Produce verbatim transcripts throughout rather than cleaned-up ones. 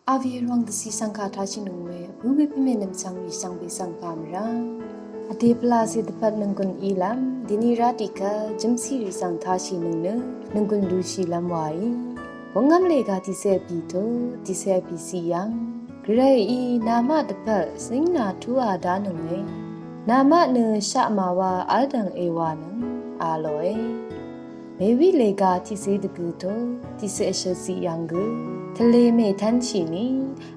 Avyerwang dvsi svng kà tashì nung we, vbú we pvme nvm svng rì svng be svng pà mvrá. Vdè pvlacè dvpvt nvnggùn ílv́m, dini rá tiqkvt, jv́mcì rì svng tashì nung nø, nvnggùn lushìlv́m waí. Wvngv́m lèga tiqcè pì to, tiqcè pì cì yv́ng. Gvray í namaq dvpvt, cíng nà tuq a dá nung we. Namaq nø shaq màwa v́l dv̀ng èwà nung, a lòe. Mèwí lèga tiqcè dvgø to, tiqcè shøtcì yv̀ng gø, tvlē mètv́nshì ni,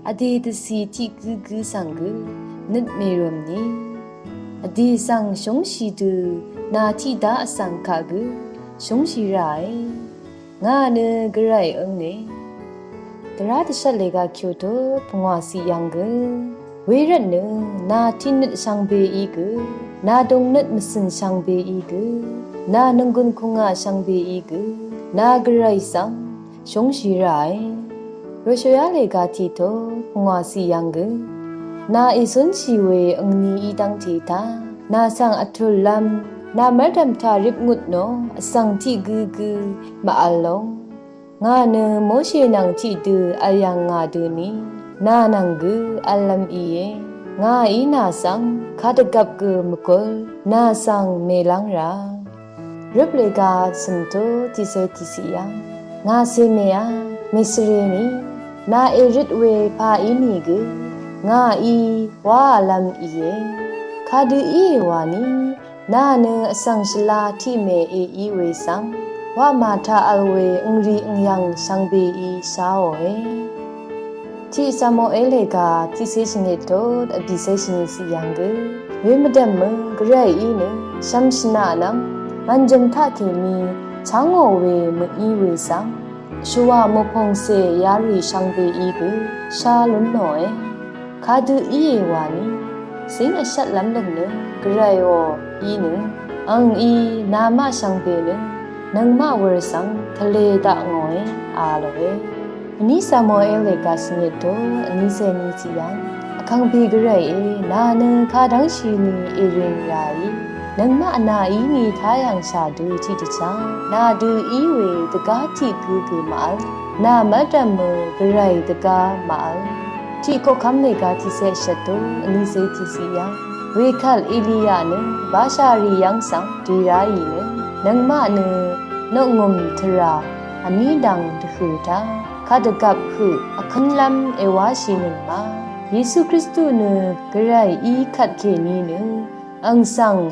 vdè dvcì tiq gø gø svng gø, nøt mèrø̀m ni. Vdè svng shúngshì dø, nà tiqdá vsvng kaq gø, shúngshì ràe. Ngà nø gvray ønge. Dvrá dvshvt lèga kyoto, pvngwà cì yv̀ng gø. Wervt nø, nà tiqnøt shvngbe í gø, nà dòngnøt mvcø̀n shvngbe í gø, nà nvnggùn kùngà shvngbe í gø, nà gvray svng, shúngshì ràe. Roshoyá lèga tiqto, pvngwà cì yv̀ng gø. Nà ècúnshì we angni í dv́ngte taq, nà svng vtùllv́m, nà mv́rdv̀m taq rip ngut nò, vsvng tiq gø gø, mvvl long. Ngà nø Moshe nvng tiqdø vl yv̀ng ngà dø ni, nà nvng gø vllv́m íe. Ngà í nà svng, kadvgvp gø mvgul, nà svng mèlv́ng rà. Røp lèga cø̀mto tiqcè tiqcì yv̀ng. Ngà cè mèá, mèsvrē ni, nà èrøt we pà ínìgø, ngà í wá vlv́m íe. Kadø íe wà ni, nà nø vsvng shvla tiqmè èí we svng, wamà taq vl we angrì angyv̀ng shvngbeí sháòe. Tiq Samuel lèga tiqcè shvngøt tot vbìcè shvngøt cì yv̀ng gø, we mvdv̀mø gvray í nø, shv̀m shvnaq nvng, mv̀njø̀m taqkèní, chv́ngò we mø̀í we svng, shvwà mòpòngcè yarì shvngbeí gø, shá lún nòe. Kadø íe wà ni, cíng vshvtlv́m lúng nø, gvrayò, í nø, ang í, namaq shvngbe nø, nøngmaq wur svng, tvlē daq ngòe, a lòe. Vní Samuel lèga shvngøt tot, vnícè ni cì yv̀ng. Vkàngpè gvrayé, nà nø kadv́ngshì ni èrìng ràí. Nøngmaq nà íni tayv̀ngshà dø tiqdvchá. Nà dø í we dvgá tiq gø gø mvvl. Nà mv́rdv̀mø gvray dvgá mvvl. Tiq koqkv́m lèga tiqcè shvt tot, vnícè tiqcì yv̀ng. Wekvt Eliya nø, bashà rì yv́ng svng, dì ráì nø. Nøngmaq nø, noqngø̀m tvrà, vní dv̀ng dvhø̀ taq. Kadvgvp høq vkǿnlv́m èwáshìnøng ma. Yesu Kristu nø gvray í kvtkèní nø ang svng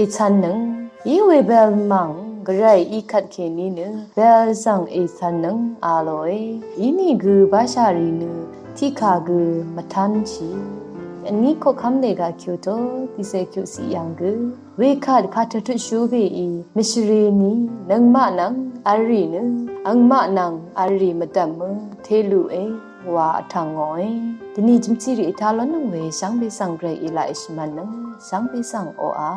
ècv̄nnøng. Í we bel mv̀ng gvray í kvtkèní nø bel svng ècv̄nnøng a lòe. Inìgø bashàrì nø tiqkà gø mvtánshì. Vní koqkv́m lèga kyoto tiqcè kyuqciq yv̀ng gø. Wekvt kàtø tutshú bèí mvshvreni nøngmaq nvng v̄l rì nø angmaq nvng v̄l rì mvdv̀mø teluqe wa vtv̀ngòe. Dvni jø̀mcìrì ètá lónnøng we shvngbe svng gvray èlaq èshvmv̀nnøng shvngbe svng oqà.